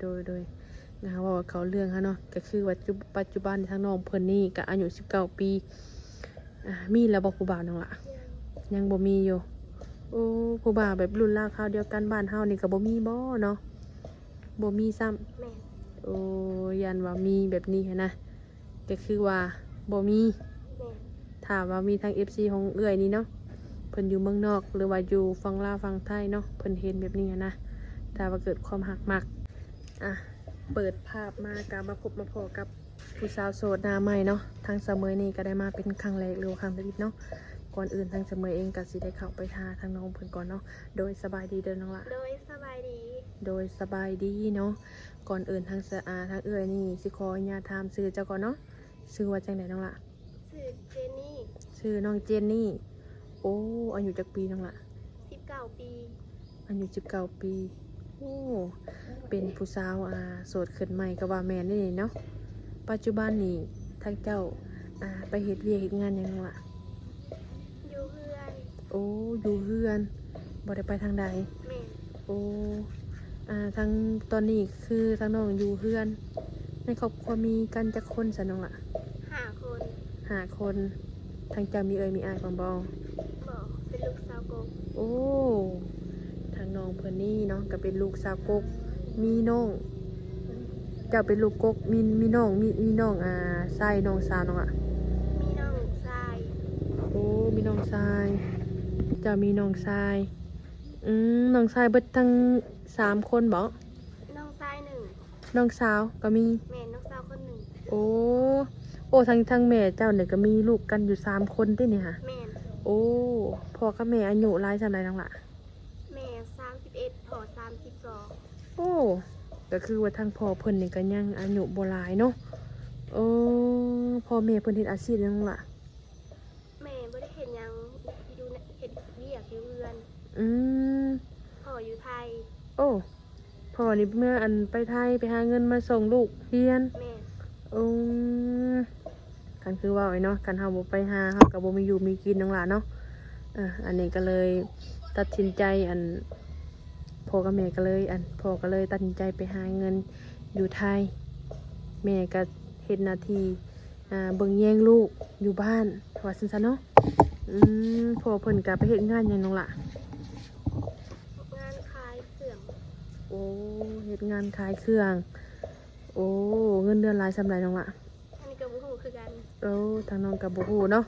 ໂດຍ ໂດຍ ອ່າ ເວົ້າເຂົ້າເລື່ອງຫັ້ນເນາະ ກໍຄືວ່າຈຸ ປັດຈຸບັນທາງນ້ອງເພິ່ນນີ້ກໍອາຍຸສິບເກົ້າປີ ອ່າ ມີແລ້ວບໍ່ຜູ້ບ່າວນ້ອງລະ? ຍັງ ຍັງບໍ່ມີຢູ່. ໂອ້ ຜູ້ບ່າວແບບລຸ້ນລາວຄາວດຽວກັນບ້ານເຮົານີ້ກໍບໍ່ມີບໍ່ເນາະ? ບໍ່ມີຊ້ຳ. ແມ່ນ. ໂອ້ ຢ້ານວ່າມີແບບນີ້ຫັ້ນນະ ກໍຄືວ່າບໍ່ມີ. ແມ່ນ. ຖ້າວ່າມີທາງເອັຟຊີຂອງເອື້ອຍນີ້ເນາະ ເພິ່ນຢູ່ເມືອງນອກ ຫຼືວ່າຢູ່ຝັ່ງລາວຝັ່ງໄທເນາະ ເພິ່ນເຫັນແບບນີ້ຫັ້ນນະ ຖ້າວ່າເກີດຄວາມຮັກມັກ ອ່ະ ເປີດພາບມາກໍມາພົບມາພໍ້ກັບຜູ້ສາວໂສດໜ້າໃໝ່ເນາະ. ທາງສາວເໝີຍນີ້ກໍໄດ້ມາເປັນຄັ້ງແລກ ຫຼືວ່າຄັ້ງທຳອິດເນາະ. ກ່ອນອື່ນທາງສາວເໝີຍເອງກໍຊິໄດ້ເຂົ້າໄປຫາທາງນ້ອງເພິ່ນກ່ອນເນາະ. ໂດຍ ສະບາຍດີເດີນ້ອງຫຼ້າ. ໂດຍ ສະບາຍດີ. ໂດຍ ສະບາຍດີເນາະ. ກ່ອນອື່ນທາງສະ ອາ ທາງເອື້ອຍນີ້ຊິຂໍອະນຸຍາດຖາມຊື່ເຈົ້າກ່ອນເນາະ. ຊື່ວ່າຈັ່ງໃດນ້ອງຫຼ້າ? ຊື່ເຈນນີ. ຊື່ນ້ອງເຈນນີ. ໂອ້ ອາຍຸຈັກປີນ້ອງຫຼ້າ? ສິບເກົ້າປີ. ອາຍຸສິບເກົ້າປີ. ໂອ້ ເປັນຜູ້ສາວ ອ່າ ໂສດຂຶ້ນໃໝ່ກໍວ່າແມ່ນເດເນາະ. ປັດຈຸບັນນີ້ທາງເຈົ້າ ອ່າ ໄປເຮັດວຽກເຮັດງານຫຍັງນ້ອງຫຼ້າ? ຢູ່ເຮືອນ. ໂອ້ ຢູ່ເຮືອນ ບໍ່ໄດ້ໄປທາງໃດ. ແມ່ນ. ໂອ້ ອ່າ ທາງຕອນນີ້ຄືທາງນ້ອງຢູ່ເຮືອນ ໃນຄອບຄົວມີກັນຈັກຄົນຊະນ້ອງຫຼ້າ? ຫ້າຄົນ. ຫ້າຄົນ. ທາງເຈົ້າມີເອື້ອຍມີອ້າຍພ້ອມບໍ່? ບໍ່ ເປັນລູກສາວກົກ. ໂອ້ ທາງນ້ອງເພິ່ນນີ້ເນາະ ກໍເປັນລູກສາວກົກ ມີນ້ອງ ເຈົ້າເປັນລູກກົກ ມີ ມີນ້ອງ ມີ ມີນ້ອງ ອ່າ ຊາຍ ນ້ອງສາວນ້ອງຫຼ້າ? ມີນ້ອງຊາຍ. ໂອ້ ມີນ້ອງຊາຍ. ເຈົ້າມີນ້ອງຊາຍ. ອືມ ນ້ອງຊາຍເບິດທັງສາມຄົນບໍ? ນ້ອງຊາຍໜຶ່ງ. ນ້ອງສາວກໍມີ? ແມ່ນ ນ້ອງສາວຄົນໜຶ່ງ. ໂອ້ ໂອ້ ທັງ ທັງແມ່ເຈົ້ານີ້ກໍມີລູກກັນຢູ່ສາມຄົນຕິນີ້ຫະ? ແມ່ນ. ໂອ້ ພໍ່ກັບແມ່ອາຍຸຫຼາຍສ່ຳໃດນ້ອງຫຼ້າ? ແມ່ສາມສິບເອັດ ພໍ່ສາມສິບສອງ. ໂອ້ ກໍຄືວ່າທາງພໍ່ເພິ່ນນີ້ກໍຍັງອາຍຸບໍ່ຫຼາຍເນາະ. ເອີ ພໍ່ແມ່ເພິ່ນເຮັດອາຊີບຫຍັງນ້ອງຫຼ້າ? ແມ່ບໍ່ໄດ້ເຮັດຫຍັງ ຢູ່ເຮັດວຽກຢູ່ເຮືອນ. ອືມ ພໍ່ຢູ່ໄທ. ໂອ້ ພໍ່ນີ້ເມືອອັນໄປໄທ ໄປຫາເງິນມາສົ່ງລູກຮຽນ. ແມ່ນ. ອືມ ຄັນຄືເວົ້າເນາະ ຄັນເຮົາບໍ່ໄປຫາ ເຮົາກໍບໍ່ມີຢູ່ມີກິນນ້ອງຫຼ້າເນາະ. ເອີ ອັນນີ້ກໍເລີຍຕັດສິນໃຈ ອັນ ພໍ່ກັບແມ່ກໍເລີຍ ອັນ ພໍ່ກໍເລີຍຕັດສິນໃຈໄປຫາເງິນຢູ່ໄທ ແມ່ກໍເຮັດໜ້າທີ່ ອ່າ ເບິ່ງແຍງລູກຢູ່ບ້ານ ວ່າຊັ້ນຊະເນາະ. ອືມ ພໍ່ເພິ່ນກະໄປເຮັດງານຫຍັງນ້ອງຫຼ້າ? ເຮັດງານຂາຍເຄື່ອງ. ໂອ້ ເຮັດງານຂາຍເຄື່ອງ. ໂອ້ ເງິນເດືອນຫຼາຍສ່ຳໃດນ້ອງຫຼ້າ? ອັນນີ້ກໍບໍ່ຮູ້ຄືກັນ. ໂອ້ ທາງນ້ອງກໍບໍ່ຮູ້ເນາະ.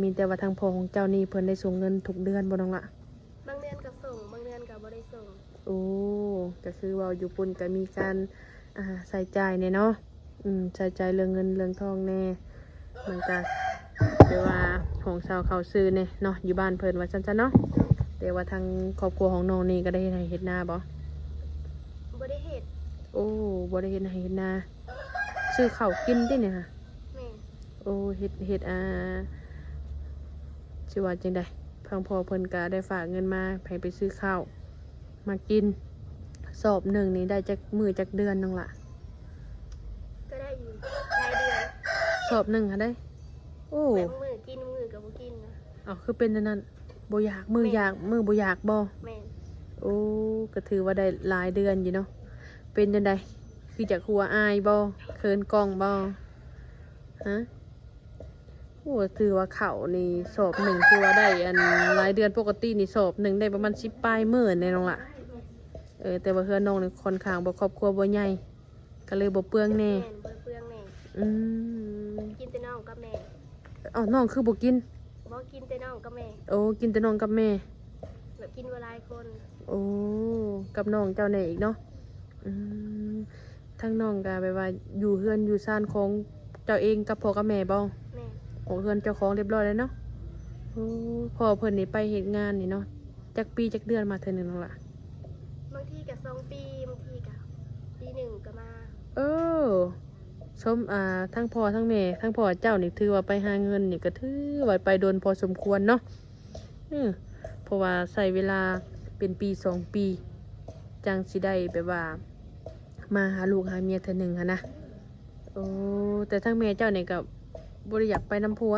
ມີແຕ່ວ່າທາງພໍ່ຂອງເຈົ້ານີ້ເພິ່ນໄດ້ສົ່ງເງິນທຸກເດືອນບໍ່ນ້ອງຫຼ້າ? ບາງເດືອນກໍສົ່ງ ບາງເດືອນກໍບໍ່ໄດ້ສົ່ງ. ໂອ້ ກໍຄືເວົ້າຢູ່ພຸ້ນກໍມີການ ອ່າ ໃຊ້ຈ່າຍແດ່ເນາະ. ອືມ ໃຊ້ຈ່າຍເລື່ອງເງິນເລື່ອງທອງແດ່ ມັນກະແບບວ່າຫ້ອງເຊົ່າເຂົ້າຊື່ແດ່ເນາະ ຢູ່ບ້ານເພິ່ນວ່າຊັ້ນຊະເນາະ. ແຕ່ວ່າທາງຄອບຄົວຂອງນ້ອງນີ້ກໍໄດ້ເຮັດໄຮ່ເຮັດນາບໍ່? ບໍ່ໄດ້ເຮັດ. ໂອ້ ບໍ່ໄດ້ເຮັດໄຮ່ເຮັດນາ ຊື້ເຂົ້າກິນຕິນີ້ຫະ? ແມ່ນ. ໂອ້ ເຮັດ ເຮັດ ອ່າ ຊິວ່າຈັ່ງໃດ ທາງພໍ່ເພິ່ນກະໄດ້ຝາກເງິນມາໃຫ້ໄປຊື້ເຂົ້າ ມາກິນ. ສອບໜຶ່ງນີ້ໄດ້ຈັກມື້ຈັກເດືອນນ້ອງຫຼ້າ? ກໍໄດ້ຢູ່ຫຼາຍເດືອນ. ສອບໜຶ່ງຫັ້ນໃດ? ໂອ້ ບາງມື້ກິນ ບາງມື້ກໍບໍ່ກິນນະ. ເອົ້າ ຄືເປັນແນວນັ້ນ? ບໍ່ຢາກ ມື້ຢາກ ມື້ບໍ່ຢາກບໍ່? ແມ່ນ. ໂອ້ ກໍຖືວ່າໄດ້ຫຼາຍເດືອນຢູ່ເນາະ. ເປັນຈັ່ງໃດ ຄືຢາກຫົວອາຍບໍ່? ເຂີນກ້ອງບໍ່? ຮະ? ໂອ້ ຖືວ່າເຂົ້ານີ້ສອບໜຶ່ງ ຖືວ່າໄດ້ອັນຫຼາຍເດືອນ. ປົກກະຕິນີ້ສອບໜຶ່ງໄດ້ປະມານສິບປາຍມື້ແນ່ນ້ອງຫຼ້າ. ເອີ ແຕ່ວ່າເຮືອນນ້ອງນີ້ຄ່ອນຂ້າງບໍ່ ຄອບຄົວບໍ່ໃຫຍ່ ກໍເລີຍບໍ່ເປືອງແນ່. ແມ່ນ ບໍ່ເປືອງແນ່. ອືມ ກິນແຕ່ນ້ອງກັບແມ່. ເອົ້າ ນ້ອງຄືບໍ່ກິນ? ບໍ່ ກິນແຕ່ນ້ອງກັບແມ່. ໂອ້ ກິນແຕ່ນ້ອງກັບແມ່ ແບບກິນບໍ່ຫຼາຍຄົນ. ໂອ້ ກັບນ້ອງເຈົ້າແນ່ອີກເນາະ. ອືມ ທາງນ້ອງກໍແບບວ່າຢູ່ເຮືອນຢູ່ຊານຂອງເຈົ້າເອງກັບພໍ່ກັບແມ່ບໍ່? ແມ່ນ. ໂອ້ ເຮືອນເຈົ້າຂອງຮຽບຮ້ອຍແລ້ວເນາະ. ໂອ້ ພໍ່ເພິ່ນນີ້ໄປເຮັດງານນີ້ເນາະ ຈັກປີຈັກເດືອນມາເທື່ອໜຶ່ງນ້ອງຫຼ້າ? ບາງທີກໍສອງປີ ບາງທີກໍປີໜຶ່ງກໍມາ. ເອີ ສົມ ອ່າ ທັງພໍ່ທັງແມ່ ທັງພໍ່ເຈົ້ານີ້ຖືວ່າໄປຫາເງິນນີ້ກໍຖືວ່າໄປດົນພໍສົມຄວນເນາະ. ເອີ ເພາະວ່າໃຊ້ເວລາເປັນປີສອງປີ ຈັ່ງຊິໄດ້ແບບວ່າມາຫາລູກຫາເມຍເທື່ອໜຶ່ງຫັ້ນນະ. ໂອ້ ແຕ່ທາງແມ່ເຈົ້ານີ້ກໍບໍ່ໄດ້ຢາກໄປນຳຜົວ?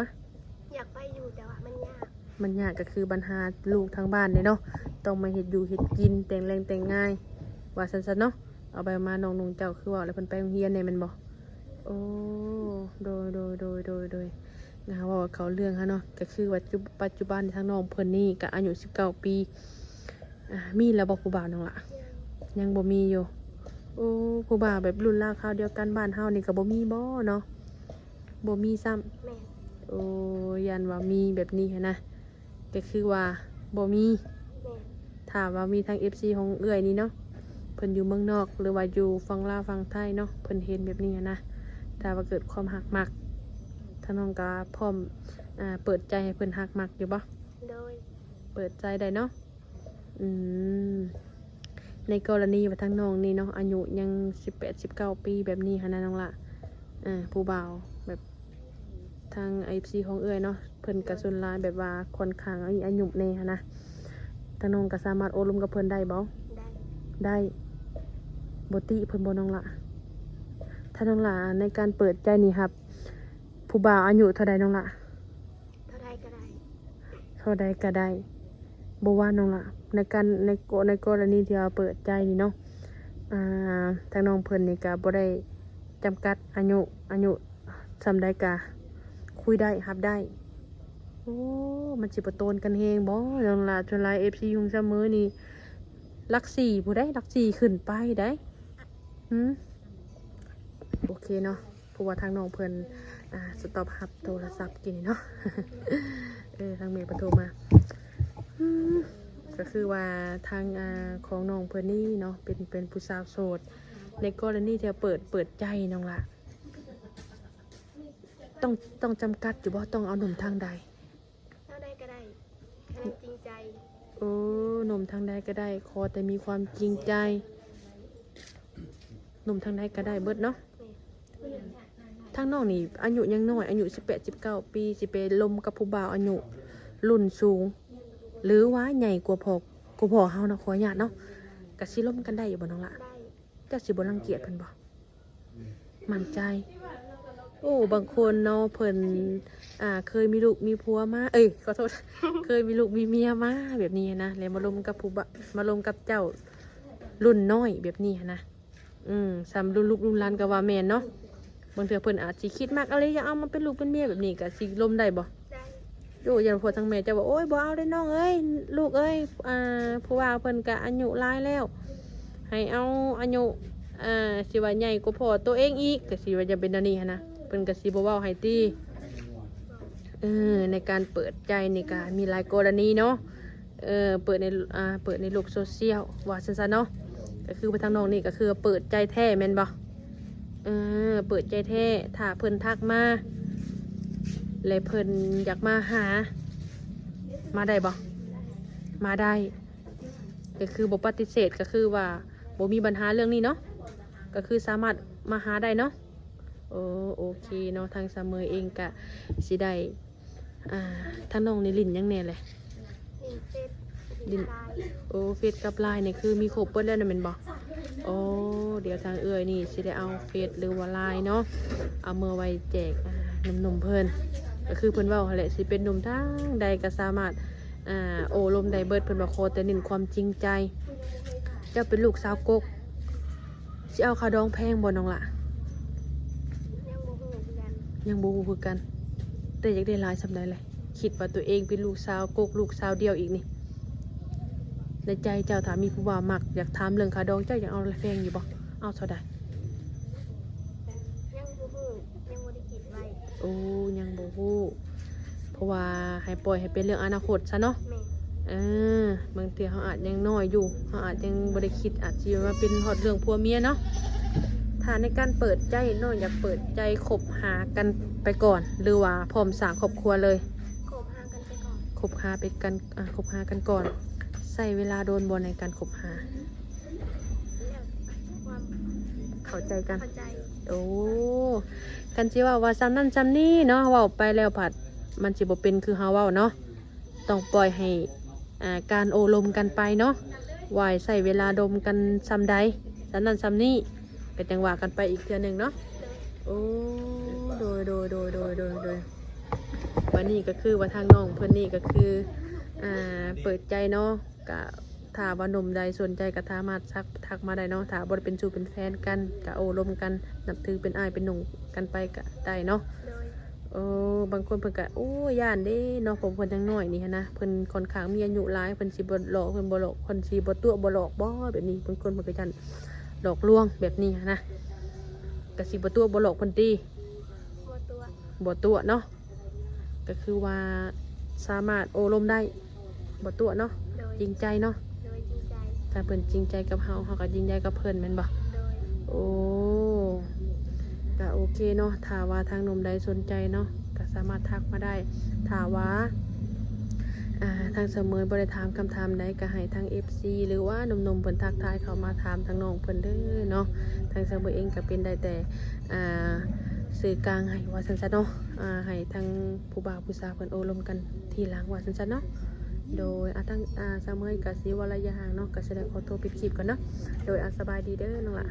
ຢາກໄປຢູ່ ແຕ່ວ່າມັນຍາກ. ມັນຍາກກໍຄືບັນຫາລູກທາງບ້ານເດ້ເນາະ ຕ້ອງມາເຮັດຢູ່ເຮັດກິນ ແຕ່ງແລ້ງແຕ່ງງ່າຍ ວ່າຊັ້ນຊະເນາະ. ເອົາໄປມານ້ອງນຸ່ງເຈົ້າຄືເວົ້າແລ້ວເພິ່ນໄປໂຮງຮຽນແດ່ແມ່ນບໍ່? ໂອ້ ໂດຍ ໂດຍ ໂດຍ ໂດຍ ໂດຍ ອ່າ ເວົ້າເຂົ້າເລື່ອງຫັ້ນເນາະ ກໍຄືວ່າຈຸ ປັດຈຸບັນທາງນ້ອງເພິ່ນນີ້ກໍອາຍຸສິບເກົ້າປີ ອ່າ ມີແລ້ວບໍ່ຜູ້ບ່າວນ້ອງລະ? ຍັງບໍ່ມີຢູ່. ໂອ້ ຜູ້ບ່າວແບບລຸ້ນລາວຄາວດຽວກັນບ້ານເຮົານີ້ກໍບໍ່ມີບໍ່ເນາະ? ບໍ່ມີຊ້ຳ. ແມ່ນ. ໂອ້ ຢ້ານວ່າມີແບບນີ້ຫັ້ນນະ ກໍຄືວ່າບໍ່ມີ. ແມ່ນ. ຖ້າວ່າມີທາງເອັຟຊີຂອງເອື້ອຍນີ້ເນາະ ເພິ່ນຢູ່ເມືອງນອກ ຫຼືວ່າຢູ່ຝັ່ງລາວຝັ່ງໄທເນາະ ເພິ່ນເຫັນແບບນີ້ຫັ້ນນະ ຖ້າວ່າເກີດຄວາມຮັກມັກ ທາງນ້ອງກໍພ້ອມ ອ່າ ເປີດໃຈໃຫ້ເພິ່ນຮັກມັກຢູ່ບໍ່? ໂດຍ. ເປີດໃຈໄດ້ເນາະ. ອືມ ໃນກໍລະນີວ່າທາງນ້ອງນີ້ເນາະ ອາຍຸຍັງສິບແປດ ສິບເກົ້າປີແບບນີ້ຫັ້ນນະນ້ອງລະ ເອີ ຜູ້ບ່າວແບບ ທາງເອັຟຊີຂອງເອື້ອຍເນາະ ເພິ່ນກໍສ່ວນຫຼາຍແບບວ່າຂ້ອນຂ້າງມີອາຍຸແດ່ຫັ້ນນະ ທາງນ້ອງກໍສາມາດໂອ້ລົມກັບເພິ່ນໄດ້ບໍ່? ໄດ້. ໄດ້. ບໍ່ຕິເພິ່ນບໍ່ນ້ອງລະ? ຖ້ານ້ອງລະໃນການເປີດໃຈນີ້ ຮັບຜູ້ບ່າວອາຍຸເທົ່າໃດນ້ອງລະ? ເທົ່າໃດກໍໄດ້. ເທົ່າໃດກໍໄດ້ ບໍ່ວ່ານ້ອງລະ ໃນການ ໃນກໍ ໃນກໍລະນີທີ່ວ່າເປີດໃຈນີ້ເນາະ ອ່າ ທາງນ້ອງເພິ່ນນີ້ກໍບໍ່ໄດ້ຈຳກັດອາຍຸ ອາຍຸສ່ຳໃດກໍຄຸຍໄດ້ ຮັບໄດ້. ໂອ້ ມັນຊິບໍ່ໂຕນກັນແຮງບໍ່ນ້ອງລະ? ສ່ວນຫຼາຍເອັຟຊີຂອງຊາວເມີນີ້ ຫຼັກສີ່ພຸ້ນໃດ໋ ຫຼັກສີ່ຂຶ້ນໄປໃດ໋. ຫື ໂອເຄເນາະ. ເພາະວ່າທາງນ້ອງເພິ່ນ ອ່າ ສະຕອບຮັບໂທລະສັບກີ້ນີ້ເນາະ ເອີ ທາງແມ່ເພິ່ນໂທມາ ອືມ ກໍຄືວ່າທາງ ອ່າ ຂອງນ້ອງເພິ່ນນີ້ເນາະ ເປັນ ເປັນຜູ້ສາວໂສດ ໃນກໍລະນີທີ່ເປີດ ເປີດໃຈນ້ອງລະ ຕ້ອງ ຕ້ອງຈຳກັດຢູ່ບໍ່? ຕ້ອງເອົາໜຸ່ມທາງໃດ? ເທົ່າໃດກໍໄດ້ ຄັນຈິງໃຈ. ໂອ້ ໜຸ່ມທາງໃດກໍໄດ້ ຂໍແຕ່ມີຄວາມຈິງໃຈ. ໜຸ່ມທາງໃດກໍໄດ້ເບິດເນາະ. ແມ່ນ. ທາງນ້ອງນີ້ອາຍຸຍັງນ້ອຍ ອາຍຸສິບແປດ ສິບເກົ້າປີ ຊິໄປລົມກັບຜູ້ບ່າວອາຍຸລຸ້ນສູງ ຫຼືວ່າໃຫຍ່ກວ່າພໍ່ ກວ່າພໍ່ເຮົາເນາະ ຂໍອະນຸຍາດເນາະ ກໍຊິລົມກັນໄດ້ຢູ່ບໍ່ນ້ອງລະ? ໄດ້. ເຈົ້າຊິບໍ່ລັງກຽດເພິ່ນບໍ່? ໝັ້ນໃຈ. ໂອ້ ບາງຄົນເນາະ ເພິ່ນ ອ່າ ເຄີຍມີລູກມີຜົວມາ ເອີຍ ຂໍໂທດ ເຄີຍມີລູກມີເມຍມາແບບນີ້ຫັ້ນນະ ແລ້ວມາລົມກັບຜູ້ບະ ມາລົມກັບເຈົ້າລຸ້ນນ້ອຍແບບນີ້ຫັ້ນນະ. ອືມ ສ່ຳລຸ້ນລູກລຸ້ນຫຼານກໍວ່າແມ່ນເນາະ. ບາງເທື່ອເພິ່ນອາດຊິຄິດມັກເອົາເລີຍ ຢາກເອົາມາເປັນລູກເປັນເມຍແບບນີ້ ກໍຊິລົມໄດ້ບໍ່? ໄດ້. ໂອ້ ຢ້ານພໍ່ທັງແມ່ເຈົ້າວ່າ ໂອ້ຍ ບໍ່ເອົາເດ້ນ້ອງເອີຍ ລູກເອີຍ ອ່າ ຜູ້ບ່າວເພິ່ນກະອາຍຸຫຼາຍແລ້ວ ໃຫ້ເອົາອາຍຸ ອ່າ ຊິວ່າໃຫຍ່ກວ່າພໍ່ໂຕເອງອີກ ກະຊິວ່າຈະເປັນແນວນີ້ຫັ້ນນະ ເພິ່ນກະຊິບໍ່ເວົ້າໃຫ້ຕິ. ເອີ ໃນການເປີດໃຈນີ້ກະມີຫຼາຍກໍລະນີເນາະ. ເອີ ເປີດໃນ ອ່າ ເປີດໃນໂລກໂຊຊຽວວ່າຊັ້ນຊະເນາະ ກະຄືວ່າທາງນ້ອງນີ້ກະຄືເປີດໃຈແທ້ແມ່ນບໍ່? ເອີ ເປີດໃຈແທ້ ຖ້າເພິ່ນທັກມາ ແລະ ເພິ່ນຢາກມາຫາ ມາໄດ້ບໍ່? ມາໄດ້ ກໍຄືບໍ່ປະຕິເສດ ກໍຄືວ່າບໍ່ມີບັນຫາເລື່ອງນີ້ເນາະ ກໍຄືສາມາດມາຫາໄດ້ເນາະ. ໂອ ໂອເຄເນາະ ທາງສາວເມີເອງກະຊິໄດ້ ອ່າ ທາງນ້ອງນີ້ຫຼິ້ນຫຍັງແດ່ແຫຼະ? ຫຼິ້ນເຟສ ຫຼິ້ນ ຫຼິ້ນລາຍ. ໂອ ເຟສກັບລາຍນີ້ຄືມີຄົບເບິດແລ້ວນະແມ່ນບໍ່? ໂອ ດຽວທາງເອື້ອຍນີ້ຊິໄດ້ເອົາເຟສ ຫຼືວ່າລາຍເນາະ ເອົາເມືອໄວ້ແຈກ ອ່າ ໜຸ່ມໆເພິ່ນ ກໍຄືເພິ່ນເວົ້າຫັ້ນແຫຼະ ຊິເປັນໜຸ່ມທາງໃດກໍສາມາດ ອ່າ ໂອ້ລົມໄດ້ເບິດ ເພິ່ນວ່າຂໍແຕ່ເນັ້ນຄວາມຈິງໃຈ. ເຈົ້າເປັນລູກສາວກົກ ຊິເອົາຄ່າດອງແພງບໍ່ນ້ອງລະ? ຍັງບໍ່ຮູ້ຄືກັນ ຍັງບໍ່ຮູ້ຄືກັນ ແຕ່ຢາກໄດ້ຫຼາຍສ່ຳໃດແຫຼະ? ຄິດວ່າຕົວເອງເປັນລູກສາວກົກ ລູກສາວດຽວອີກນີ້ ໃນໃຈເຈົ້າຖ້າມີຜູ້ບ່າວມັກ ຢາກຖາມເລື່ອງຄ່າດອງ ເຈົ້າຢາກເອົາແພງຢູ່ບໍ່? ເອົາເທົ່າໃດ? ຍັງບໍ່ຮູ້ ຍັງບໍ່ໄດ້ຄິດໄວ້. ໂອ້ ຍັງບໍ່ຮູ້ ເພາະວ່າໃຫ້ປ່ອຍໃຫ້ເປັນເລື່ອງອະນາຄົດຊະເນາະ. ແມ່ນ. ເອີ ບາງເທື່ອເຮົາອາດຍັງນ້ອຍຢູ່ ເຮົາອາດຍັງບໍ່ໄດ້ຄິດ ອາດຊິມາເປັນຮອດເລື່ອງຜົວເມຍເນາະ. ຖ້າໃນການເປີດໃຈເນາະ ຢາກເປີດໃຈຄົບຫາກັນໄປກ່ອນ ຫຼືວ່າພ້ອມສ້າງຄອບຄົວເລີຍ? ຄົບຫາກັນໄປກ່ອນ. ຄົບຫາໄປກັນ ອ່າ ຄົບຫາກັນກ່ອນ. ໃຊ້ເວລາດົນບໍ່ໃນການຄົບຫາ? ເຂົ້າໃຈກັນ ເຂົ້າໃຈ. ໂອ້ ຄັນຊິເວົ້າວ່າສ່ຳນັ້ນສ່ຳນີ້ເນາະ ເວົ້າໄປແລ້ວພັດມັນຊິບໍ່ເປັນຄືເຮົາເວົ້າເນາະ. ຕ້ອງປ່ອຍໃຫ້ ອ່າ ການໂອ້ລົມກັນໄປເນາະ ວ່າໃຊ້ເວລາດົນກັນສ່ຳໃດ ສ່ຳນັ້ນສ່ຳນີ້ ກໍຈັ່ງວ່າກັນໄປອີກເທື່ອໜຶ່ງເນາະ. ໂອ້ ໂດຍ ໂດຍ ບາດນີ້ກໍຄືວ່າທາງນ້ອງເພິ່ນນີ້ກໍຄື ອ່າ ເປີດໃຈເນາະ ກະ ຖ້າວ່າໜຸ່ມໃດສົນໃຈກໍສາມາດທັກ ທັກມາໄດ້ເນາະ. ຖ້າບໍ່ໄດ້ເປັນຊູ້ເປັນແຟນກັນ ກໍໂອ້ລົມກັນ ນັບຖືເປັນອ້າຍເປັນນ້ອງກັນໄປກໍໄດ້ເນາະ. ໂດຍ ເອີ ບາງຄົນເພິ່ນກໍ ໂອ້ ຢ້ານເດ້ເນາະ ເພາະເພິ່ນຍັງນ້ອຍນີ້ຫັ້ນນະ ເພິ່ນຂ້ອນຂ້າງມີອາຍຸຫຼາຍ ເພິ່ນຊິບໍ່ຫຼອກ ເພິ່ນບໍ່ຫຼອກ ເພິ່ນຊິບໍ່ຕົວະບໍ່ຫຼອກບໍ່ ແບບນີ້. ບາງຄົນເພິ່ນກໍຢ້ານຫຼອກລວງແບບນີ້ຫັ້ນນະ ກໍຊິບໍ່ຕົວະບໍ່ຫຼອກເພິ່ນຕິ? ບໍ່ຕົວະ ບໍ່ຕົວະເນາະ ກໍຄືວ່າສາມາດໂອ້ລົມໄດ້ ບໍ່ຕົວະເນາະ ໂດຍ ຈິງໃຈເນາະ. ໂດຍຈິງໃຈ ຖ້າເພິ່ນຈິງໃຈກັບເຮົາ ເຮົາກໍຈິງໃຈກັບເພິ່ນແມ່ນບໍ່? ໂດຍ ໂອ້ ກໍໂອເຄເນາະ ຖ້າວ່າທາງໜຸ່ມໃດສົນໃຈເນາະ ກໍສາມາດທັກມາໄດ້. ຖ້າວ່າ ອ່າ ທາງສາວເໝີຍບໍ່ໄດ້ຖາມຄຳຖາມໃດ ກໍໃຫ້ທາງເອັຟຊີ ຫຼືວ່າໜຸ່ມໆເພິ່ນທັກທາຍເຂົ້າມາຖາມທາງນ້ອງເພິ່ນເດີເນາະ. ທາງສາວເໝີຍເອງກໍເປັນໄດ້ແຕ່ ອ່າ ສື່ກາງໃຫ້ວ່າຊັ້ນຊະເນາະ ອ່າ ໃຫ້ທາງຜູ້ບ່າວຜູ້ສາວເພິ່ນໂອ້ລົມກັນທີຫຼັງວ່າຊັ້ນຊະເນາະ. ໂດຍ ອ່າ ທາງ ອ່າ ສາວເໝີຍກໍຊິເວົ້າໄລຍະຫ່າງເນາະ ກໍຊິໄດ້ຂໍໂຕປິດຄລິບກ່ອນເນາະ. ໂດຍ ອ່າ ສະບາຍດີເດີນ້ອງຫຼ້າ.